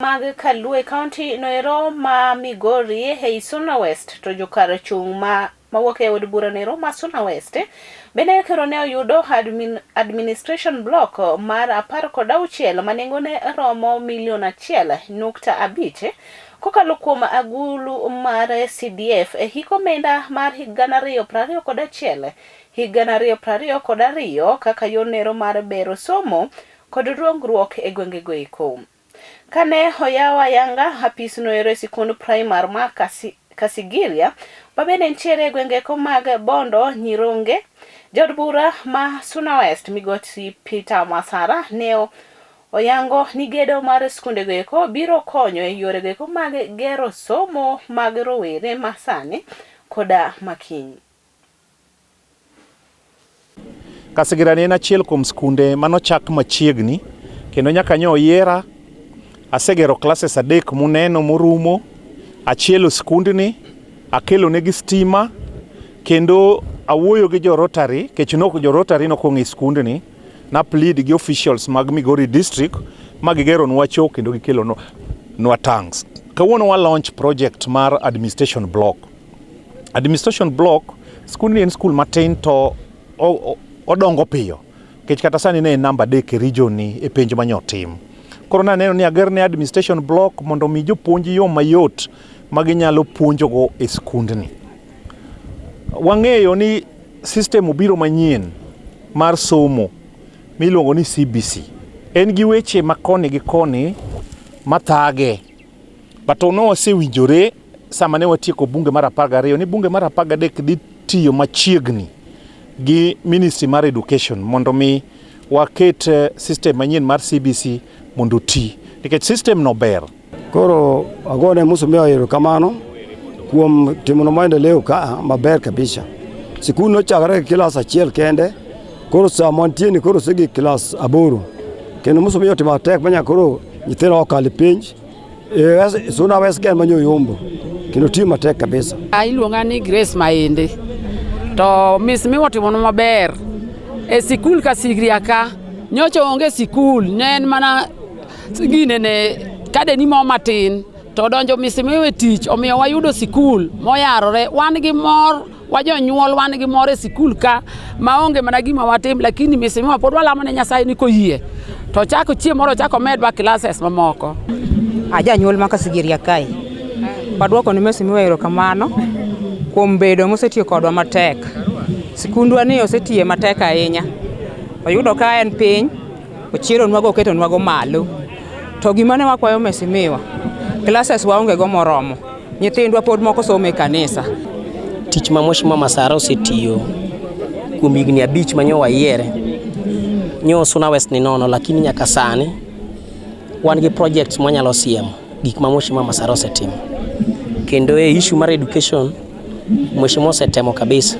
Mag Kalue e kaunti noero ma Migori ei Suna West to jokar chung' ma mawuok e od bura noero ma Suna West bende koro ne oyudo administration block mar 16 ma nengone romo milion 1.5 kokalo kuom agulu mar CDF e hik omenda mar hik 2021 hik 2022 kaka yo nero mar bero somo kod dongruok e gwengego eko. Kane oyawo ayanga apis noero e sikund primar ma Kasigiria ma bende nitiere e gwengego mag Bondo Nyironge, jaod bura ma Suna West Migosi Peter Masara ne oyango ni gedo mar skundego eko biro konyo e yorego eko mag gero somo mag rowere ma sani koda makiny. Kasigira ni en achiel kuom skunde manochak machiegni kendo nyaka nyo oyiera. Asegero classes 3 muneno morumo, achielo skundni, akelo negi stima kendo awuoyo gi jo Rotary kech nok jo Rotary nokwongo e skundni na plead gi officials mag Migori district ma gigeronwa cho kendo gikelonwa tanks. Kawuono wa launch project mar administration block. Administration block, skundni en skul matin to odongo piyo nikech kata sani ne en namba 3 e region ni e penj manyo tim. Koro naneno ni agerne administration block mondo mi jopuonj yo mayot ma ginyalo puonjogo e skundni. Wang'eyo ni system obiro manyien mar somo miluongo ni CBC. En gi weche ma koni gi koni mathage. But ne wasewinjore sama ne watieko bunge mar 12 ni bunge mar 13 dhi tiyo machiegni gi Ministry mar Education mondo mi waket system manyien mar CBC mondo oti nikech system no ber. Koro agone mheshimiwa erokamano kuom timo maendeleo ka maber kabisa. Sikul nochakore gi kilas 1 kende, koro sama wantie ni koro osegik kilas 8. Kendo mheshimiwa otimo matek manyaka koro nyithindo okalo penj. Suna West ken manyo yombo kendo tiyo matek kabisa. Iluonga ni Grace Maende to mheshimiwa otimonwa maber e sikul Kasigria ka. Nyocha onge sikul, ne en mana ginene kadeni mo matin to donjo mheshimiwa e tich omiyo wayudo sikul moyarore. Wan gi mor, wajonyuol wan gi mor e sikul ka maonge mana gima watim, lakini mheshimiwa pod walamo ne Nyasaye ni koyie to chako chieng' moro ochako omedwa classes mamoko. Ajanyuol ma Kasigiria kae. Waduoko ne mheshimiwa erokamano kuom bedo mosetiyo kodwa matek. Sikundwa ni osetiye matek ahinya. Oyudo ka en piny, ochieronwago oketonwago malo. To gima ne wakwayo mheshimiwa, classes waonge go moromo. Nyithindwa pod moko somo e kanisa. Tich ma Mheshimiwa Masara osetiyo kuom higni 5 manyo wayiere nyo Suna West ni nono, lakini nyaka sani wan gi projects mwanyalo siemo gik ma Mheshimiwa Masara osetimo. Kendo e issue mar education Mheshimiwa osetemo kabisa.